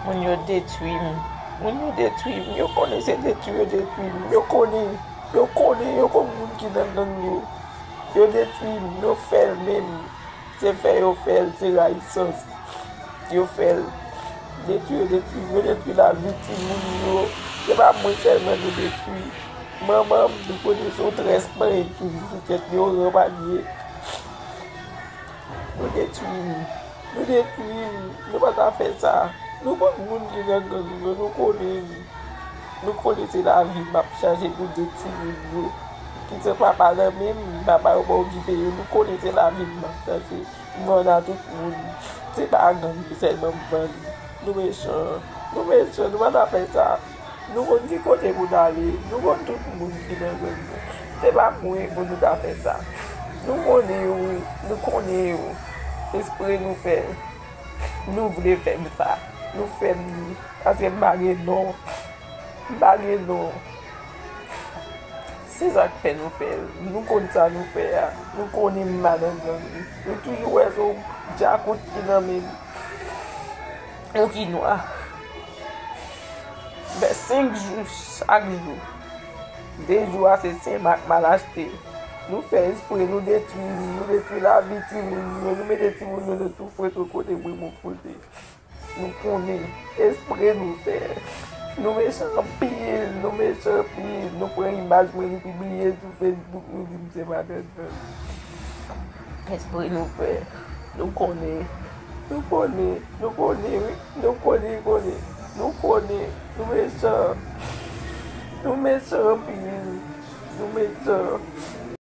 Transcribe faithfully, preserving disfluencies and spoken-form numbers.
Moun yo detwi m. Moun yo detwi m. Yo konnen se detwi yo detwi m. Yo konnen. Yo konnen. Yo konn moun ki nan gang yo. Yo detwi m. Yo fè l menm. Se fè yo fè l. Se rayisans. Yo fè l. Detwi yo detwi m. Yo detwi lavi timoun yo. Se pa mwen sèlman nou detwi. Manman m, nou konnen se yon très mwen toujou sou tèt li, yon ran pa l ye. Nou detwi m. Nou detwi m. Nou pa ta fè sa. Nou konn moun ki nan gang yo, nou konnen. Nou konnen se lavi m ap chache pou de timoun yo. Ki se papa nan men m, papa yo pa okipe yo. Nou konnen se lavi m ap chache. M vann a tout moun. Se pa gang yo sèlman m vann. Nou mechan. Nou mechan. Nou pa ta fè sa. Nou konn ki kote pou n ale. Nou konn tout moun ki nan gang yo. Se pa mwen pou nou ta fè sa. Nou konnen yo, nou konnen yo. Espre nou fè. Nou vle fè m sa. Nou fè m li. Paske m pa gen non. M pa gen non. Se sa k fè nou fè l. Nou konn sa nou fè a. Nou konnen m pa nan gang. Nou toujou wè se yon djakout ki nan men m. Yon ki nwa. Fè senk jou chak jou. De jou a se senmak m al achte. Nou fè espre, nou detwi, nou detwi lavi timoun yo, nou mete timoun yo nan soufrans yon kote pou yon kote. Nou konnen, espre nou fè. Nou mechan anpil, nou mechan anpil. Nou pran imaj mwen, nou pibliye l sou Facebook, nou di m se madanm. Espre nou fè. Nou konnen. Nou konnen. Nou konnen, wi. Nou konnen, konnen. Nou konnen. Nou mechan. Nou mechan anpil. Nou mechan.